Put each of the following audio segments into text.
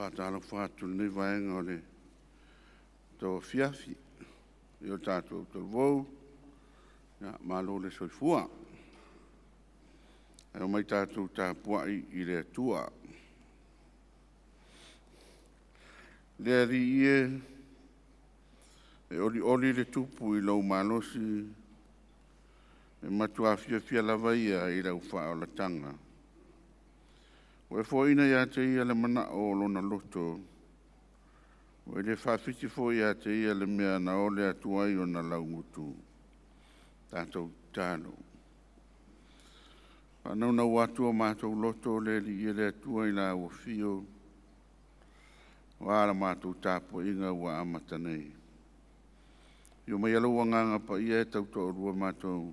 Faatalofa atu i lenei vaega o le tauafiafi i o tatou talavou, malo le soifua. Ae omai tatou tapuai i le Atua. Le Alii e, e olioli le Tupu i lou malosi, e matua fiafia lava ia i lau faaolataga. Ua e foaina ia te ia le manao o lona loto, ua e le faafiti foi ia te ia le mea na ole atu ai ona laugutu. Tatou tatalo. Faanaunau atu o matou loto le Alii e le Atua i lau afio, aua la matou tapuaiga ua amata nei. Afio maia lou Agaga Paia e tautoalua matou,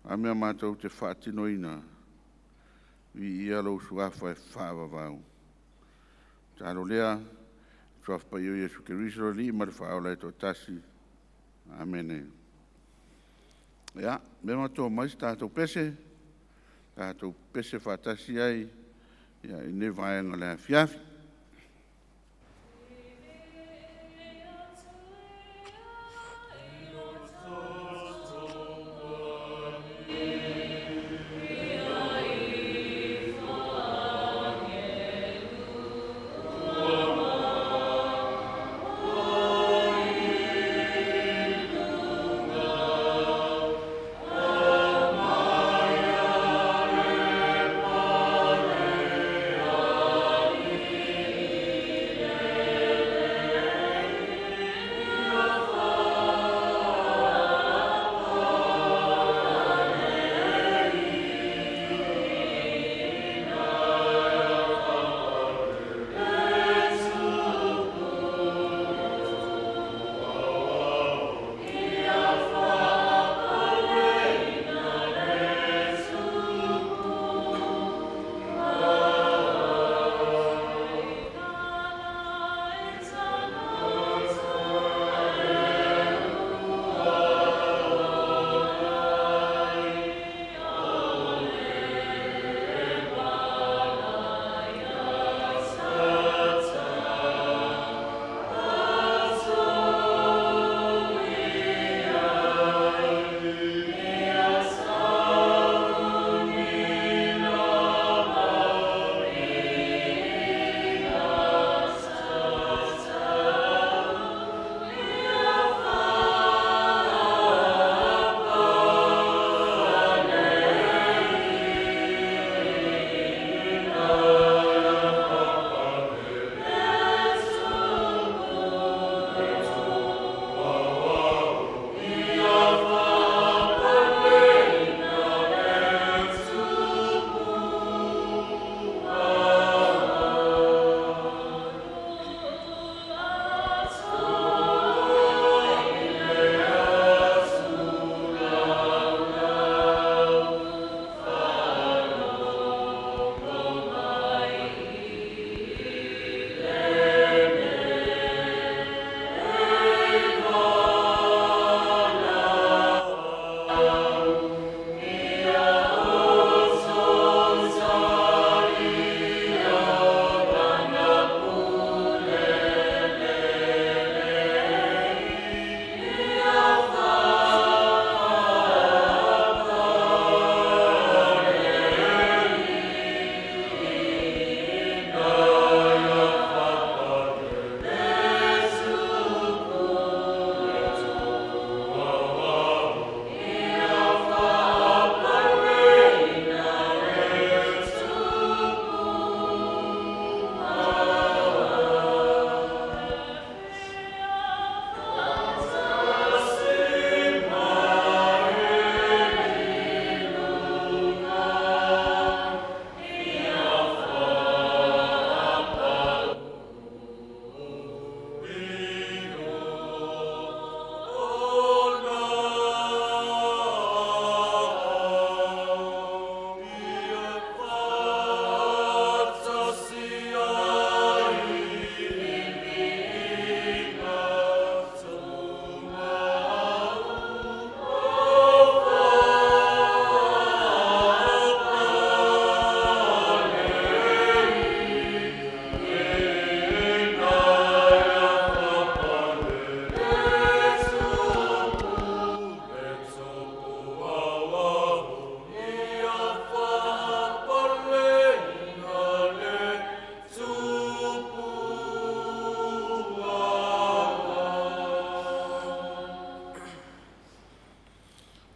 o a mea matou te faatinoina, viia lou Suafa e faavavau. Tatalo lea i le Suafa Paia o Iesu Keriso o le Alii ma le Faaola e toatasi. Amene. Ia, lea ua to mai se tatou pese, tatou pepese faatasi ai i lenei vaega o le afiafi.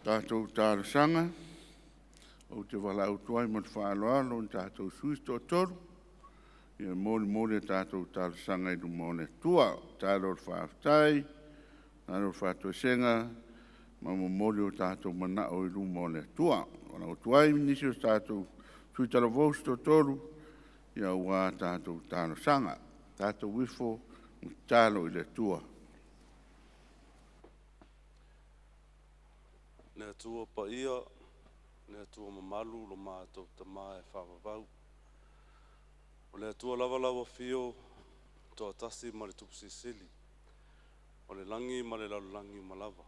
tatou talosaga, ou te valaau atu ai ma le faaaloalo i tatou sui usufono se toatolu e molimoli a tatou talosaga i luma o le Atua. Tatalo o le faafetai, tatalo o le faatoesega ma momoli o tatou manao i luma o le Atua. E valaau atu ai i nisi o tatou sui talavou se toatolu aua tatou talosaga. Tatou ifo ma tatalo i le Atua. Le Atua Paia, le Atua mamalu, lo matou Tama e faavavau. O le Atua lava lau afio toatasi ma le Tupu Silisili, o le lagi ma le lalolagi uma lava.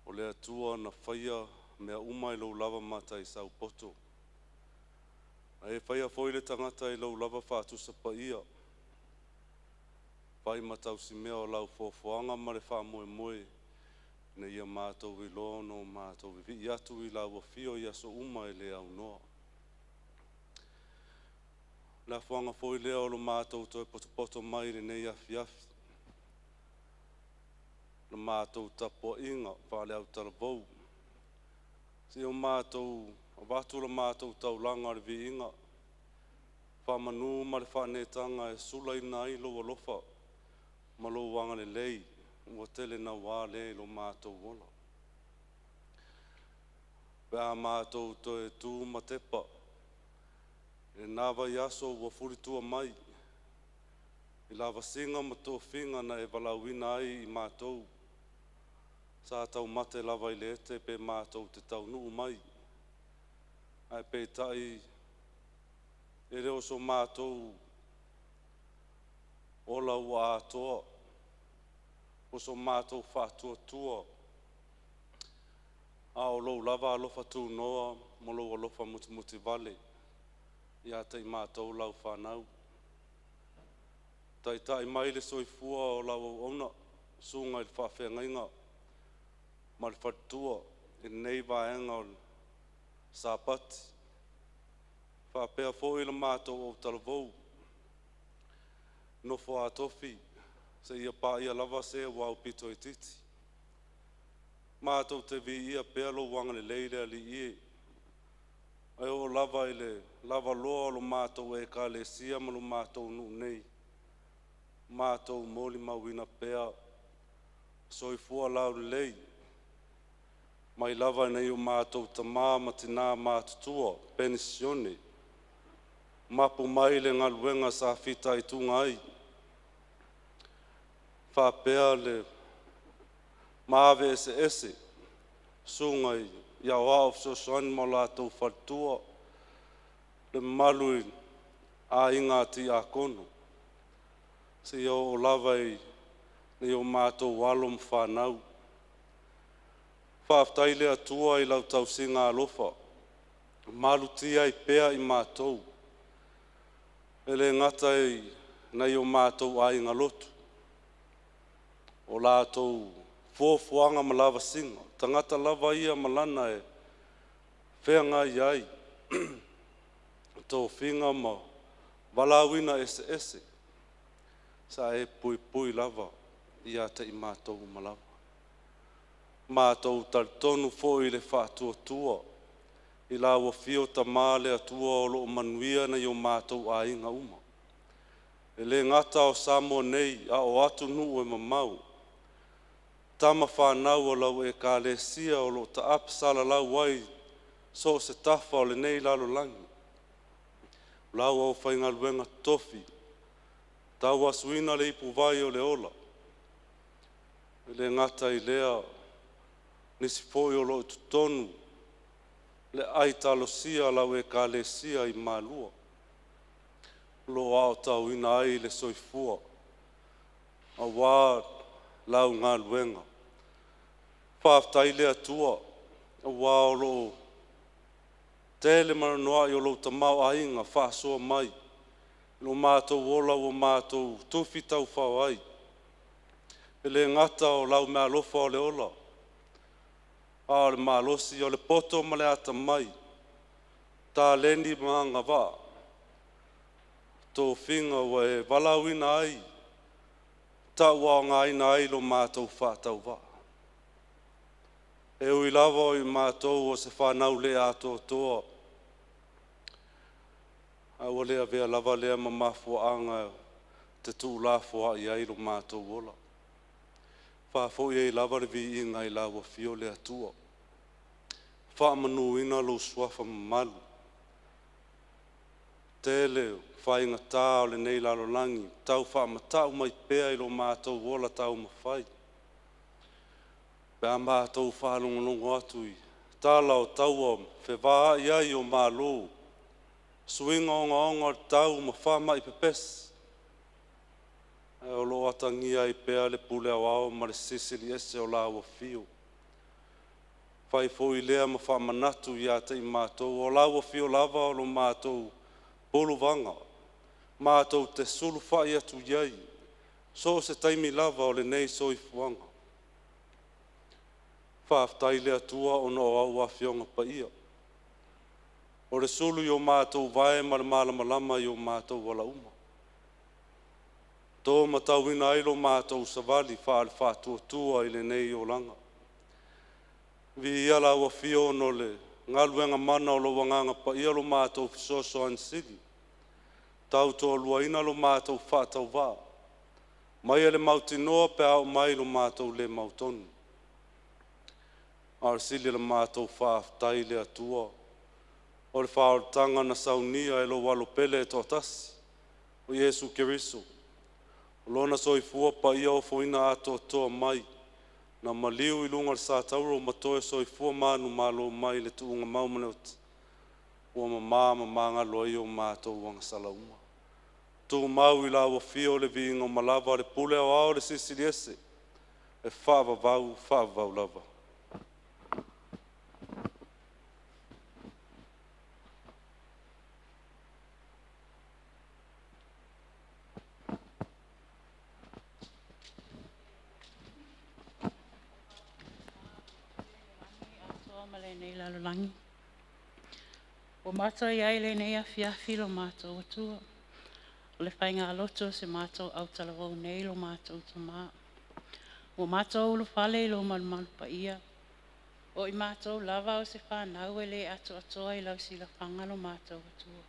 O le Atua na faia mea uma i lou lava mataisau poto. Na e faia foi le tagata i lou lava faatusa paia, fai ma tausimea o lau foafoaga ma le faamoemoe, ina ia matou iloa ona o matou vivii atu i lau afio i aso uma e le aunoa. O le afuaga foi lea o lo matou toe potopoto mai i lenei afiafi, na matou tapuaiga faale-autalavou, seia o matou avatu la matou taulaga o le viiga, faamanu ma le faanetaga e sulaina ai lou alofa ma lou agalelei ua tele naua lea i lo matou ola. Pe a matou toe tu ma tepa i lena vaiaso ua fulitua mai i lavasiga ma tofiga na e valaauina ai i matou, sa taumate lava i le ete pe matou te taunuu mai, ae peitai e le o so matou ola ua atoa o so matou faatuatua, a o lou lava alofa tunoa ma lou alofa mutimutivale ia te i matou lau fanau. Taitai mai le soifua o lau auauna, susuga i le faafeagaiga ma le faletua i lenei vaega o le Sapati, faapea foi le matou autalavou, nofo a tofi seia paia lava se ua aupito itiiti. Matou te viia pea lou agalelei le Alii e, e oo lava i le lavaloa o le matou Ekalesia ma lo matou nuu nei, matou molimauina pea soifua laulelei mai lava e nai o matou tama ma tina matutua, penisione, mapu mai le galuega sa fitaituga ai, faapea le maave eseese susuga i aoao fesoasoani ma o latou faletua, le mamalu i aiga tiakono, seia oo lava i nai o matou alo ma fanau. Faafetai le Atua i lau tausiga alofa ua malutia ai pea i matou, e le gata i nai o matou aiga lotu, o latou fuafuaga ma lavasiga, o tagata lava ia ma lana e feagai ai, o tofiga ma valaauina eseese, sa e puipui lava ia te i matou uma lava. Matou talitonu foi i le faatuatua i lau afio Tama le Atua o lo o manuia nai o matou aiga uma. E le gata o Samoa nei, a o atunuu e mamao, tama fanau a lau Ekalesia o lo o taape salalau ai so o se tafa o lenei lalolagi, o lau aufaigaluega totofi, tauasuina le ipuvai o le ola. E le gata i lea o nisi foi o lo o i totonu o le aitalosia a lau Ekalesia i Malua, o lo o aotauina ai le soifua aua lau galuega. Faafetai le Atua aua o lo o tele ma anoanoai o lou tamaoaiga faasoa mai i lo matou ola ua matou tufi taufao ai. E le gata o lau meaalofa o le ola, a o le malosi, o le poto ma le atamai, taleni ma agavaa, tofiga ua e valaauina ai, tauaogaina ai lo matou faatauvaa. E ui lava o i matou o se fanau le atoatoa, a ua le avea lava lea ma mafuaaga e te tuulafoai ai lo matou ola. Faafoi ai lava le viiga i lau Afio le Atua, faamanuina lou suafa mamalu. Tele faigata o lenei lalolagi tau faamatau mai pea i lo matou ola taumafai, pe a matou faalogologo atu i tala o taua fevaai ai o malo, suiga ogaoga o le tau ma faamai pepesi, ae o lo o atagia ai pea le pule aoao ma le silisili ese o lau Afio. Fai foi lea ma faamanatu ia te i matou, o lau Afio lava o lo matou puluvaga, matou te sulufai atu i ai so o se taimi lava o lenei soifuaga. Faafetai i le Atua ona o au Afioga Paia, o le sulu i o matou vae ma le malamalama i o matou ala uma, to matauina ai lo matou savali faale-faatuatua i lenei olaga. Viia lau Afio ona o le galuega mana o lou Agaga Paia lo matou fesoasoani sili, tautoaluaina lo matou faatauvaa mai le mautinoa pe a oo mai lo matou le mautonu. A o le sili o le matou faafetai i le Atua, o le faaolataga na saunia e lou Alo pele e toatasi, o Iesu Keriso, o Lona soifua paia ofoina atoatoa mai, na maliu i luga o le satauro ma toe soifua manumalo mai i le tuugamau ma le oti, ua mama ma magalo ai o matou agasala uma. Tumau i lau Afio le viiga o le pule aoao le Silisili Ese, e faavavau, faavavau lava. Atoa ma lenei lalolagi. Ua matou i ai i lenei afiafi lo matou Atua, o le faigalotu o se matou autalavou nei lo matou Tamā. Ua matou ulufale i lo malumalu paia, o i matou lava o se whanau e le atoatoa i lau silafaga lo matou Atua.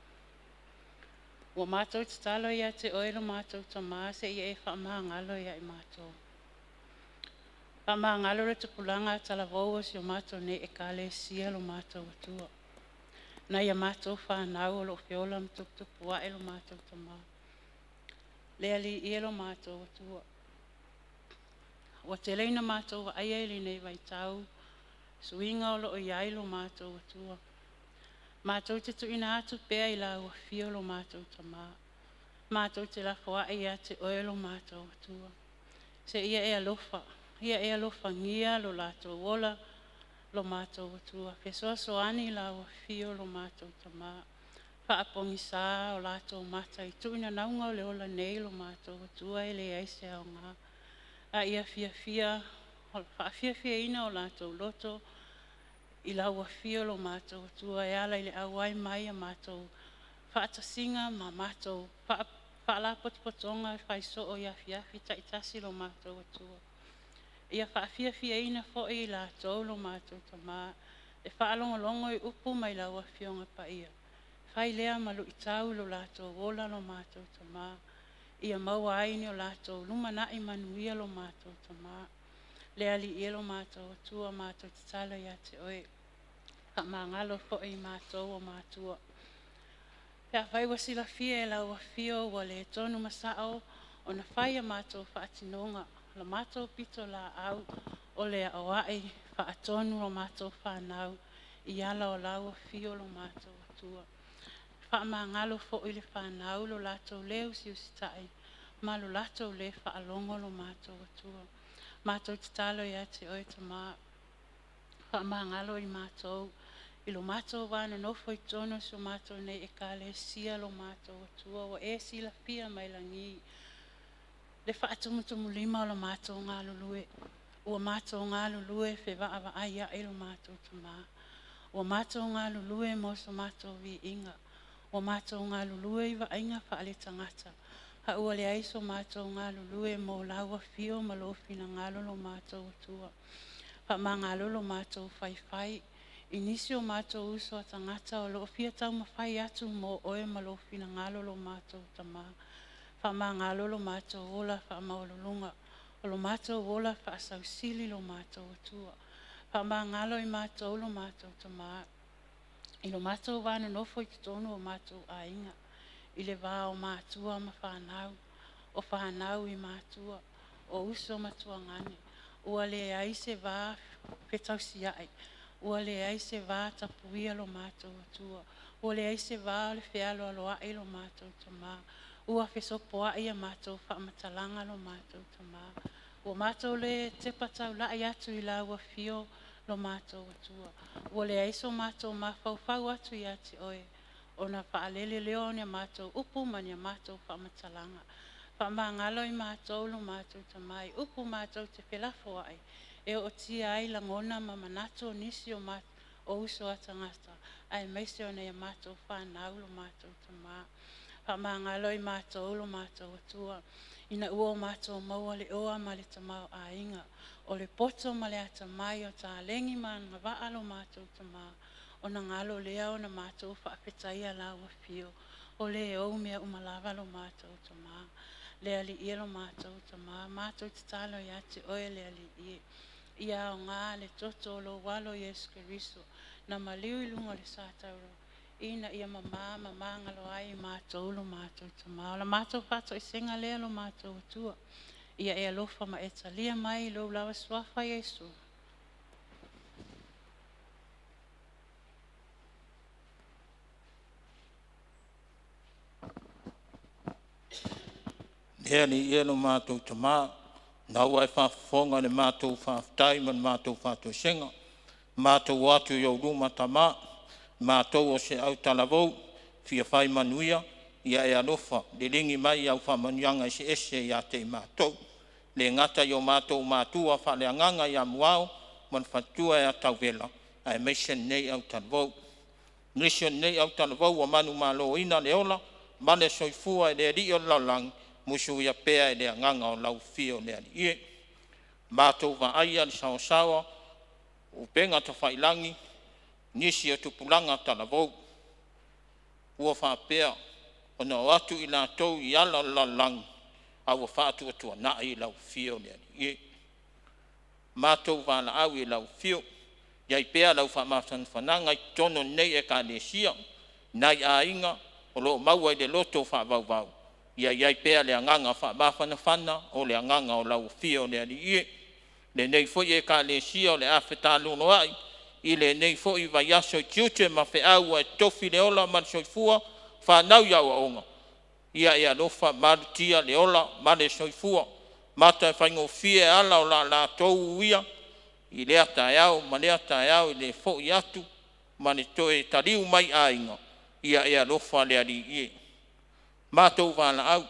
Ua mātou tatalo ia te oe lo mātou tamā se ia e whaamāngalo ia i mātou. Whaamāngalo le tupulanga a talavou o si o mātou nei e kalesia lo mātou Atua. Na ia mātou whānau o lo feola ma tuputupu ae lo mātou tamā. Le ali ia lo mātou Atua. Ua te leina mātou wa aia i lenei vaitau, suiga o lo o iai lo mātou Atua. Mātou te tuina atu pea i lau afio lo mātou tamā. Mātou te lafo ai ia te oe lo mātou Atua. Se ia e alofa, ia e alofa ngia lo lātou ola lo mātou Atua. Fesoasoani lau afio lo mātou tamā. Whaapongi o lātou mata i tuina naunga o le ola nei lo mātou Atua e le ai se ao ngā. A ia fiafia, whaafia ina o lātou loto, i lau afio lo mātou Atua e ala i le auai mai a mātou whaatasinga ma mātou whaalapotopotonga e whaiso o ia fiafi taitasi lo mātou Atua. Ia whaafiafia ina fo i lātou lo mātou tamā, e whaalongolongo i upu mai lau afioga paia. Whai lea malu i tau lo lātou ola lo mātou tamā. Ia maua ai ni o lātou lumana'i manuia lo mātou tamā. Le ali ia lo mātou Atua mātou tatalo ia te oe. Whaamāngalo fo i mātou o mātua. Pea whai wasilafia e lau afio ua le tonu masao o na whai a mātou whaatinonga. La mātou pito la au o le au ai whaatonu lo mātou whānau i ala o lau afio lo mātou Atua. Whaamāngalo fo i le whānau lo lātou leo si usitai, ma lo lātou le whaalongo lo mātou Atua. Mātou tatalo ia te oe tamā. Whaamāngalo i mātou, i lo mātou wāna nofo i tono so mātou nei e kalesia lo mātou Atua, wa e silafia mai langi. Le whaatumutumulima o lo mātou ngā lulue. Ua mātou ngā lulue fe waa ai e lo mātou tamā. Ua mātou ngā lulue mo so mātou vi inga. Ua mātou ngā lulue i vainga whaale tangata. Ha ua le aiso mātou ngā lulue mo laua fio ma lo fina ngalo lo mātou Atua. Faamagalo lo matou faifai i nisi o matou uso a tagata o loo fia taumafai atu mo oe ma lou finagalo lo matou Tama. Faamagalo lo matou ola faamaualuluga, o lo matou ola faasausili lo matou Atua. Faamagalo i matou lo matou Tama, i lo matou va nonofo i totonu o matou aiga, i le va o matua ma fanau, o fanau i matua, o uso ma tuagane, ua leai se va fetausiai, ua leai se va tapuia lo matou Atua, ua leai se va o le fealoaloai lo matou Tama, ua fesopoai a matou faamatalaga lo matou Tama, ua matou le tepa taulai atu i lau afio lo matou Atua, ua leai so matou mafaufau atu ia te oe, ona faalele lea o ni a matou upu ma ni a matou faamatalaga. Faamagalo i matou lo matou Tama i upu matou te felafoai, e ootia ai lagona ma manatu o nisi o uso a tagata, aemaise o nai a matou fanau lo matou Tama. Faamagalo i matou lo matou Atua, ina ua o matou maua le oa ma le tamaoaiga, o le poto ma le atamai o taleni ma agavaa lo matou Tama, ona galo lea ona matou faafetaia lau afio, o le ou mea uma lava lo matou Tama. Le Alii e lo matou Tama, matou tatalo ia te oe le Alii e. Ia aoga le toto o lou alo Iesu Keriso, na maliu i luga o le sa taula, ina ia mamā ma magalo ai i matou lo matou Tama. O la matou faatoesega lea lo matou Atua, ia e alofa ma e talia mai i lou lava suafa Iesu. Le Alii e lo matou Tama, na ua e faafofoga i le matou faafetai ma le matou faatoesega, matou o atu i ou luma Tama, matou o se autalavou, fia fai manuia, ia e alofa liligi mai au faamanuiaga eseese ia te i matou. E le gata i o matou matua faaleagaga ia Muao ma le faletua ia Tauvela, aemaise lenei autalavou. Nisi o lenei autalavou ua manumaloina le ola ma le soifua e le alii o le lalolagi, musuia pea e le agaga o lau Afio le Alii e. Matou vaaia le saoasaoa o upega tafailagi, nisi o tupulaga talavou ua faapea ona o atu i latou i ala o le lalolagi a ua faatuatuanai lau Afio le Alii e. Matou valaau i lau Afio, i ai pea lau faamafanafanaga i totonu o lenei Ekalesia, nai aiga o lo o maua i le loto faavauvau, ia i ai pea le agaga faamafanafana o le agaga o lau Afio le Alii e. Lenei foi Ekalesia o le a fetaloloai i lenei foi vaiaso i tiute ma feau ua e totofi i le ola ma le soifua, fanau i aoaoga, ia e alofa malutia le ola ma le soifua, matafaigofie ala o le latou uia i lea taeao ma lea taeao i le foi atu ma le toe taliu mai i aiga. Ia e alofa le Alii e. Matou valaau,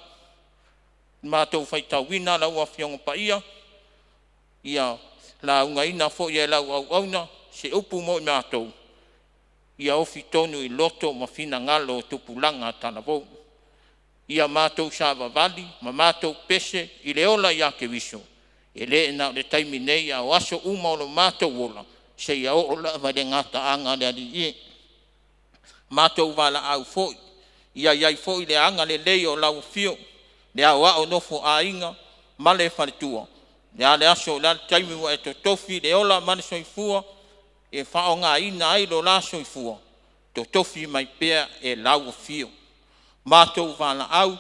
matou faitauina lau Afioga Paia, ia laugaina foi e lau auauna se upu mo i matou, ia ofi tonu i loto ma finagalo o tupulaga talavou. Ia matou savavali ma matou pese i le ola ia Keriso, e le na o le taimi nei a o aso uma o lo matou ola seia oo lava i le gataaga a le Alii e. Matou valaau foi ia i ai foi le agalelei o lau Afio, le aoao nofo aiga ma le faletua, o le a le aso o le a le taimi ua e totofi le ola ma le soifua e faaaogaina ai lo la soifua, totofi mai pea e lau Afio. Matou valaau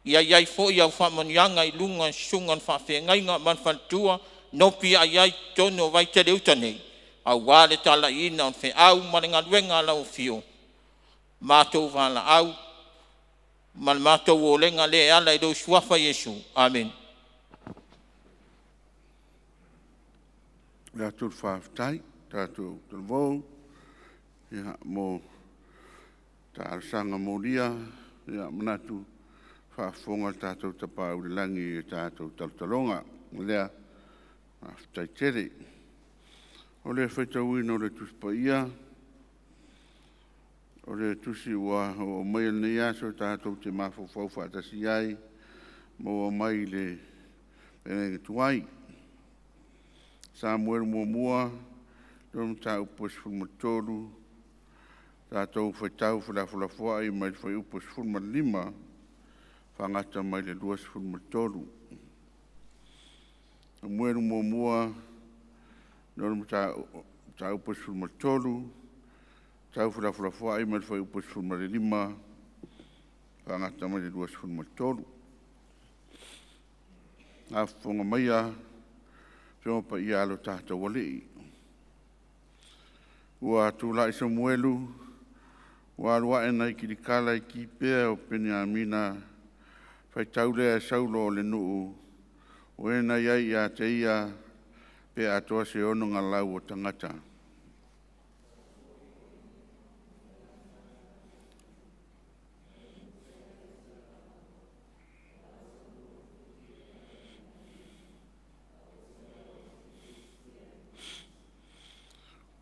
ia i ai foi au faamanuiaga i luga o susuga i le faafeagaiga ma le faletua e nopiai ai i totonu o Vaitele Uta nei, aua le talaiina o le feau ma le galuega a lau Afio. Matou valaau ma le matou olega lea e ala i lou Suafa Iesu. Amene. Le atu le faafetai tatou talavou mo talosaga molia, manatu faafofoga le tatou Tapaau i le Lagi i tatou talotaloga o lea faafetai tele. O le faitauina o le Tusi Paia, o le tusi ua oo mai lenei aso tatou te mafaufau faatasi ai maua mai le feagaiga tuai. Samuelu muamua, le mataupu 13, tatou faitau felafolafoai mai le fuaiupu 15 faagata mai le 23. Samuelu muamua, le mataupu 13, tau felafolafoai mai le fuaiupu 15 faagata mai le 23. Afofoga maia Afioga Paia a lo tatou Alii, ua tulai Samuelu ua alu ae nai Kilikala i Kipea o Peniamina, faitau lea e Saulo o le nuu o e na i ai ia te ia pe atoa se 600 o tagata.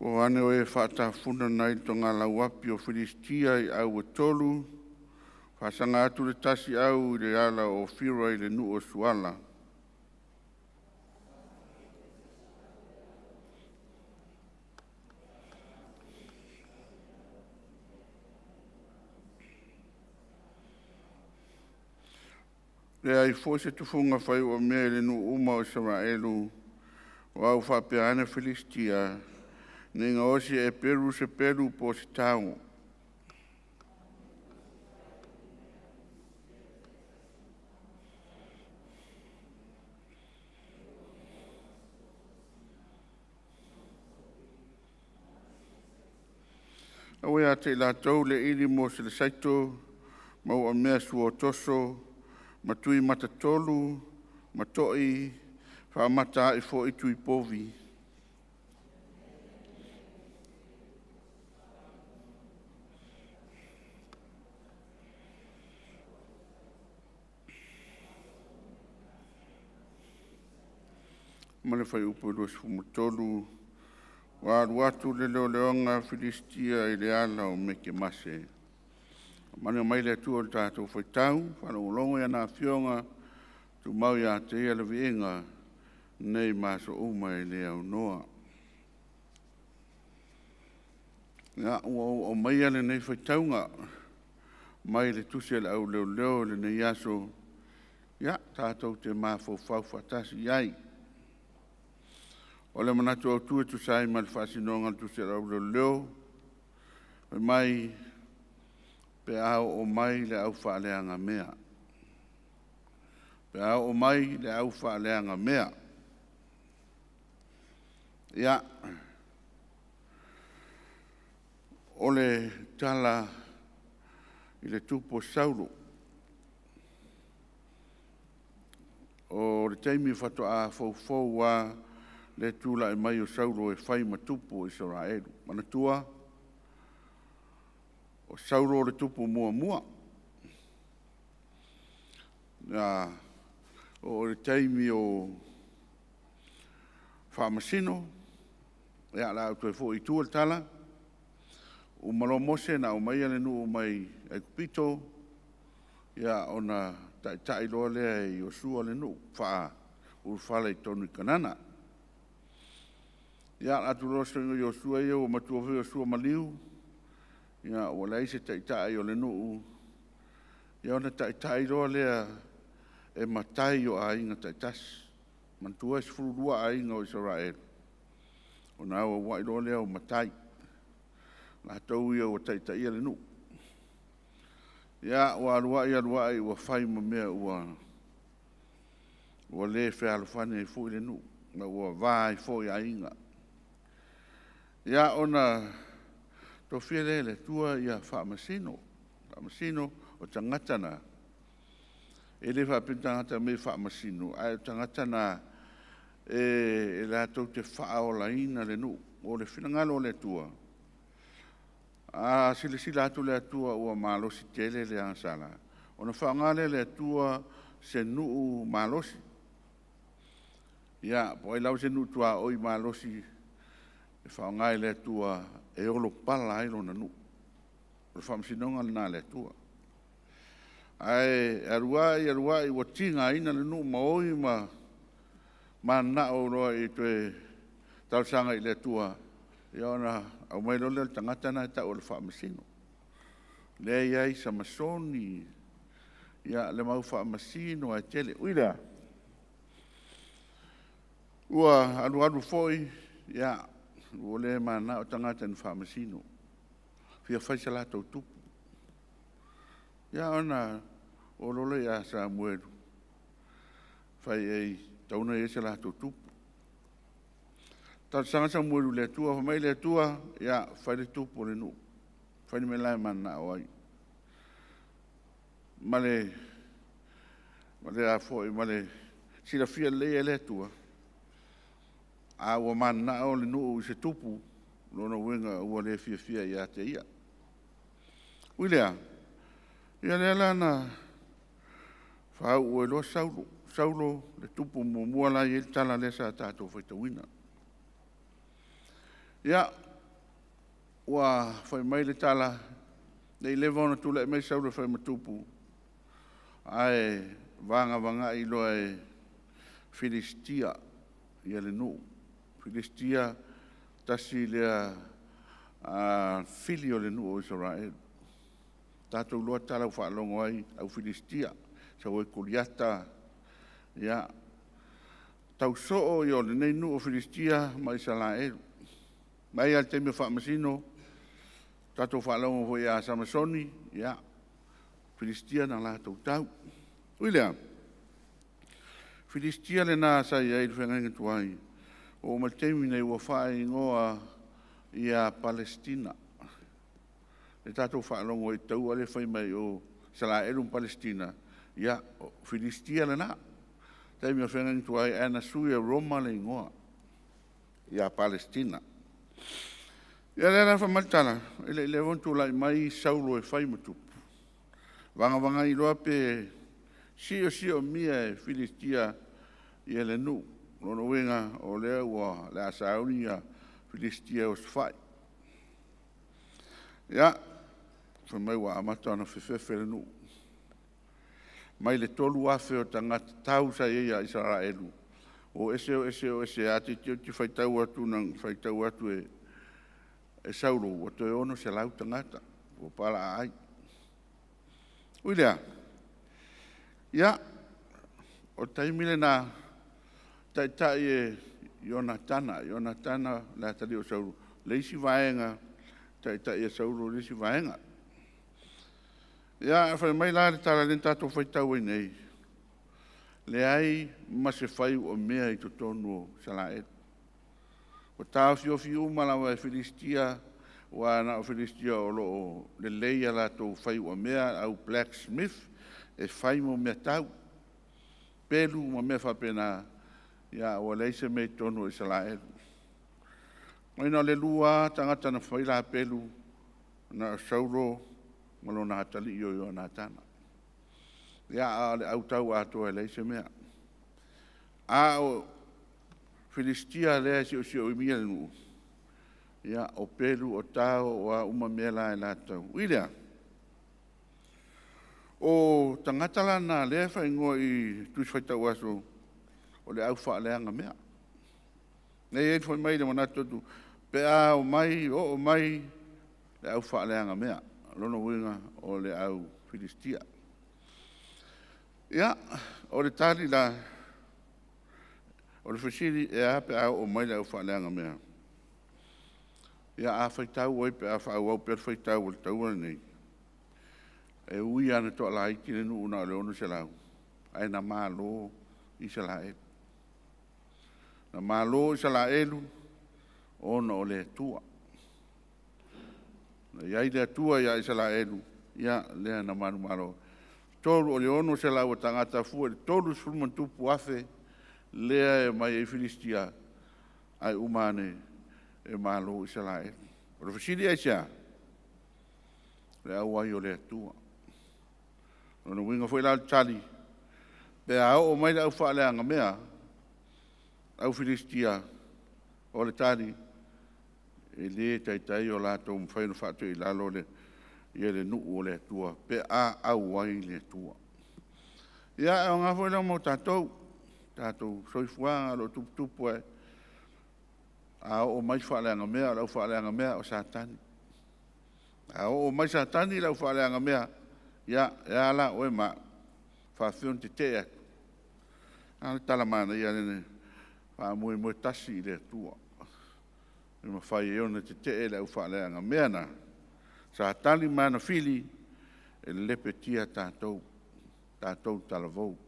O ane o e faatafuna nai le togalauapi o Filisitia i au e tolu, faasaga atu le tasi au i le ala o Ofira i le nuu o Suala. Leai foi se tufuga fai mea i le nuu uma o Isaraelu, o au faapea ane Filisitia, ne i gaosi e Eperu se pelu po o se tao. Aua ia te i latou le ili mo se saito ma ua mea suotoso ma tui matatolu ma toi faamata ai foi tui povi. Ma le fuaiupu 23, ua alu atu le leoleoga a Filisitia i le ala o Mikemase. Faamanuia mai le Atua i le tatou faitau, faalogologo i ana Afioga, tumau ia te Ia le viiga nei ma aso uma e le aunoa. Ia, ua ou aumaia lenei faitauga mai le tusi a le Au Leoleo i lenei aso, ia tatou te mafaufau faatasi i ai. O le manatu autu e tusa ai ma le faasinoga o le tusi a le Au Leoleo, fai mai pe a oo mai le au faaleagamea. Pe a oo mai le au faaleagamea. Ia, o le tala i le tupu o Saulo, o le taimi faatoa foufou lava le tulai mai o Saulo e fai ma tupu o Isaraelu. Manatua, o Saulo le tupu muamua. Na oo i le taimi o Faamasino, ia o le a ou toe foi i tua le tala, uma loa Mose na aumaia le nuu mai Aikupito, ia ona taitai loa lea e Iosua le nuu, faaulufale i totonu i Kanana. Ia alu atu loa Iosua ia ua matua foi Iosua maliu, ia ua leai se taitai o le nuu, ia ona taitai loa lea e matai o aiga taitasi. Manatua e 12 aiga o Isaraelu, ona auauai loa lea o matai, latou ia ua taitaia le nuu. Ia ua alu ai alu ai ua fai ma mea ua le fealofani ai foi le nuu, ma ua va ai foi aiga. Ia ona tofia lea e le Atua ia faamasino. Faamasino o tagata na, e le faapea o tagata e faamasino, ae o tagata na e latou te faaolaina le nuu. O le finagalo o le Atua, a silasila atu le Atua ua malosi tele le agasala, ona faaaoga lea e le Atua se nuu malosi. Ia, po o ai lava se nuu tuaoi malosi e faaaoga e le Atua e olopala ai lona nuu. O le faamasinoga lena a le Atua. Ae alu ai alu ai ua tigaina le nuu ma oi ma mananao loa e toe Talosaga i le Atua, ia ona aumai loa lea o le tagata lena e tau o le Faamasino. Lea e i ai Samasoni, ia le mau Faamasino ae tele. Ui lea, ua alualu foi, ia, ua le mananao tagata i ni Faamasino, fia fai sa latou tupu. Ia ona oo loa lea ia Samuelu, fai i ai, e tatau ona i ai so latou tupu. Talosaga Samuelu i le Atua, fai mai le Atua, ia fai le tupu o le nuu, fai le mea la e mananao ai. Ma le silafia lelei e le Atua, a ua mananao le nuu i se tupu, o lona uiga ua le fiafia ia te ia. Ui lea, ia lea la na faauu ai loa Saulo. Saulo le tupu muamua la e i ai le tala lea sa tatou faitauina. Ia, ua fai mai le tala, ne i leva ona tulai mai Saulo e fai ma tupu, ae vagavagai loa e Filisitia le nuu. Filisitia, tasi lea fili o le nuu o Isaraelu. Tatou iloa tala ua faalogo ai au Filisitia, sau ai Koliata, ia, tau soo ia o lenei nuu o Filisitia ma Isaraelu. Mai lava i le taimi o Faamasino, tatou faalogo foi ia Samasoni, ia, Filisitia na latou tau. Ui lea, Filisitia lena sa i ai i le feagaiga tuai, oo mai i le taimi lenei ua faaigoa ia Palesitina. Lea tatou faalogo i le taua lea e fai mai o Isaraelu ma Palesitina, ia, o Filisitia lena. Taimi o feagaiga tuai ae na sui e Roma le igoa ia Palesitina. Ia lea la fai mai le tala, e le i leva ona tulai mai Saulo e fai ma tupu, vagavagai loa pe siosiomia e Filisitia le nuu. O lona uiga o lea o le a sauni Filisitia e osofai. Ia, fai mai ua amata ona fefefe le nuu. Mai le 3,000 o tagata tau sa i ai ia Isaraelu, o ese, o ese, o ese lava, toeitiiti faitau atu na faitau atu e Saulo ua toe 600 tagata ua palaaai. Ui lea, ia, o le taimi lena, taitai e Ionatana, Ionatana le atalii o Saulo, le isi vaega, taitai e Saulo le isi vaega. Ia, fai mai la le tala lea na tatou faitau ai nei, leai ma se fai uamea i totonu o Isaraelu. Ua taofiofi uma lava e Filisitia, aua na o Filisitia o lo o lelei a latou fai uamea, au blacksmith, e fai mo mea tau pelu ma mea faapena, ia ua leai se mea i totonu o Isaraelu. Mai na o le lua lava tagata na fai la pelu, na o Saulo ma lona atalii o Ionatana. Ia, a o le au tau atoa e leai se mea. A o Filisitia lea e siosioimia le nuu, ia, o pelu, o tao, o a uma mea la e latou. Ui lea, o tagata la na lea e faaigoa i le Tusi Faitau Aso, o le au faaleaga mea. Lea e fai mai le manatu atu, pe a o mai, oo mai le au faaleaga mea. O lona uiga o le au Filisitia. Ia, o le tali la, o le fesili, e a pe a oo mai le au faaleaga mea? Ia a faitau ai pe a faaauau pea le faitau a le taua lenei, e ui lava ina toalaiti le nuu na o le 600, ae na malo Isaraelu. Na malo Isaraelu ona o le Atua. Na i ai le Atua ia Isaraelu, ia lea na manumalo. O le 600 o tagata fua i le 30 ma ona tupu afe lea e omai ai Filisitia, ae uma ane e malo Isaraelu. O le fesili aisea? O le auai o le Atua. O lona uiga foi la o le tali, pe a oo mai le au faaleaga mea, au Filisitia, o le tali, e le taitai o latou mafai ona faatoilalo le nuu o le Atua pe a auai le Atua. Ia, e aoga foi la mo tatou, tatou soifuaga o lo o tuputupu ae. A oo mai faaleagamea, o le aufaaleagamea o Satani. A oo mai Satani le aufaaleagamea, ia, e a la oe ma au? E faafefea ona tetee atu? A le tala manaia lea, faamoemoe tasi i le Atua e mafai ai ona tetee le aufaaleagamea na Satani ma ana fili e lepetia tatou, tatou talavou.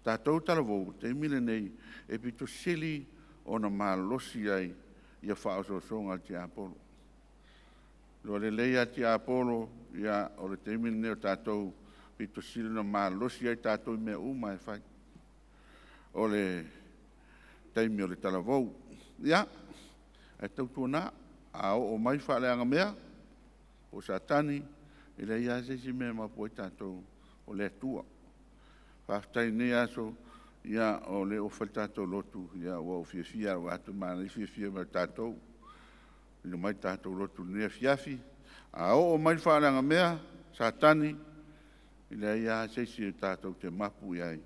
Tatou talavou, o le taimi lenei e pito sili ona malosi ai ia faaosoosoga a le tiapolo. Iloa lelei lava e le tiapolo, ia o le taimi lenei o tatou e pito sili ona malosi ai tatou i mea uma lava e fai. O le taimi o le talavou. Ia, ae tautuana, a oo mai faaleagamea po o Satani, e leai lava se isi mea e mapu ai tatou, o le Atua. Faafetai i lenei aso, ia o lea ua fai le tatou lotu, ia ua ou fiafia lava ou vaai atu i le manaia le fiafia mai o tatou, ina mai tatou lotu i lenei afiafi. A oo mai le faaleagamea, Satani, e leai lava se isi tatou te mapu i ai,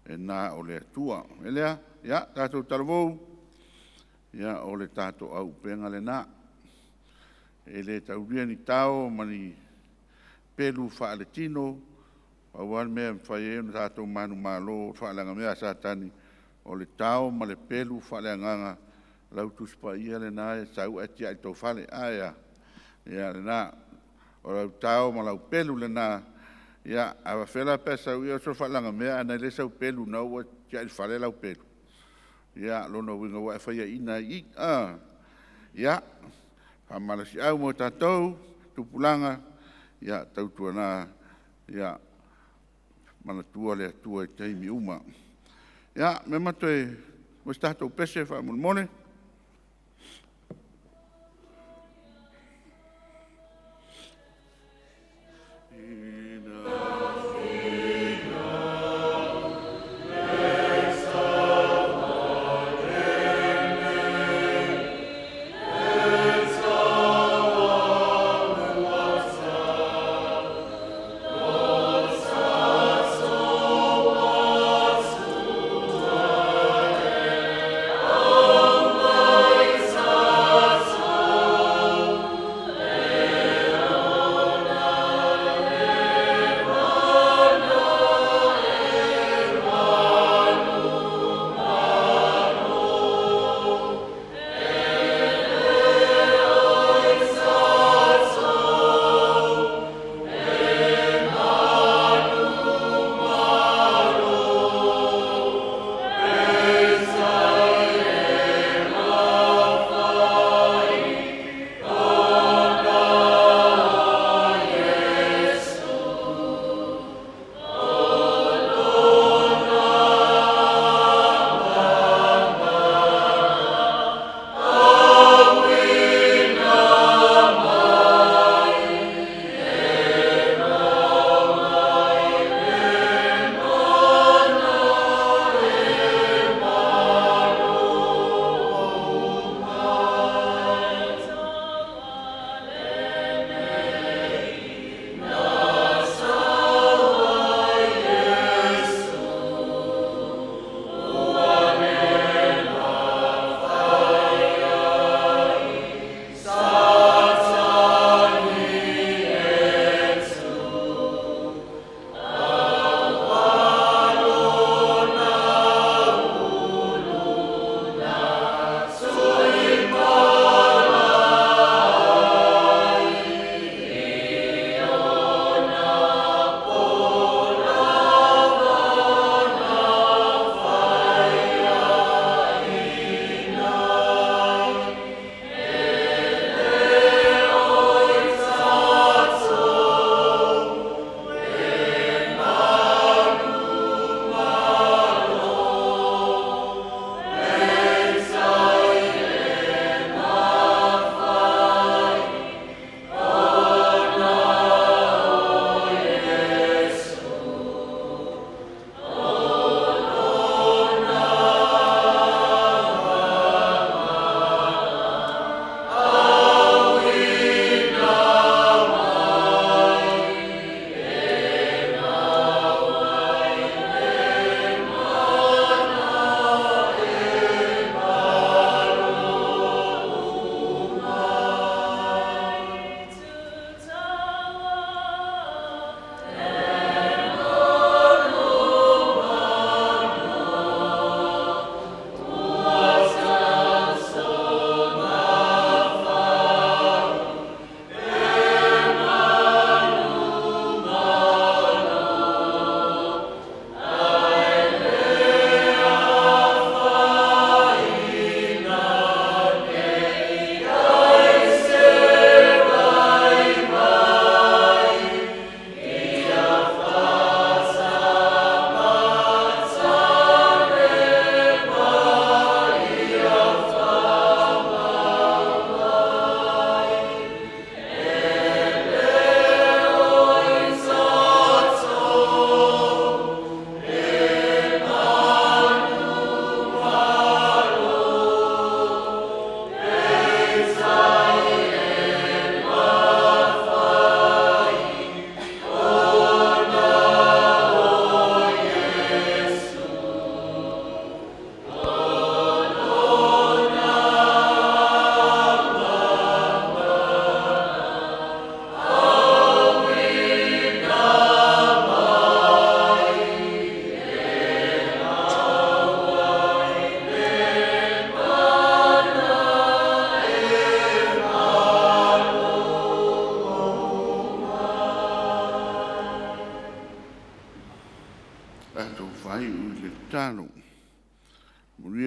e na o le Atua. O le mea lea, ia tatou talavou, ia o le tatou auupega lena. E le taulia ni tao ma ni pelu faaletino, pau lava le mea e mafai ai ona tatou manumalo i le faaleagamea a Satani, o le tao ma le pelu faaleagaga, lau Tusi Paia lena e sau ae tiai i tou fale. Ae a? Ia lena. O lau tao ma lau pelu lena. Ia, a faapefea la pe a sau e oso le faaleagamea ae na i ai sau pelu o lena ua tiai i le fale lau pelu? Ia, lona uiga ua e faiaina ai i i. A? Ia, faamalosiau mo tatou tupulaga, ia tautuana ia manatua le Atua i taimi uma. Ia, ma toe maua se tatou pese faamolemole. Ina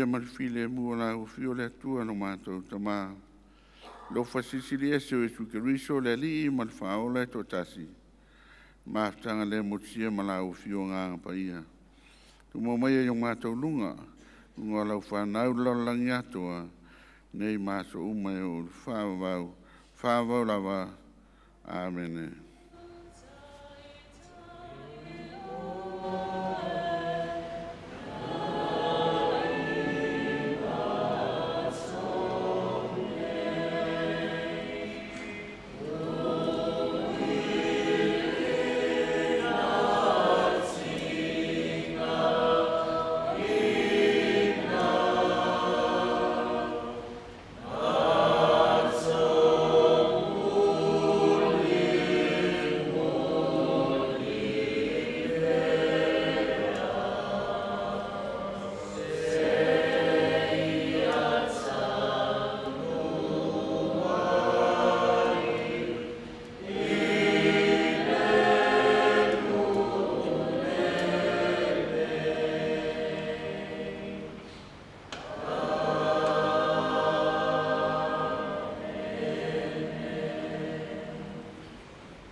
ma le filemu o lau afio le Atua lo matou Tamā, alofa silisili ese o Iesu Keriso le Alii ma le Faaola e toatasi, mafutaga le motusia ma lau Afio Agaga Paia, tumau mai ai o matou luga, luga o lau fanau i le lalolagi atoa, nei ma aso uma e oo i le faavavau, faavavau lava. Amene.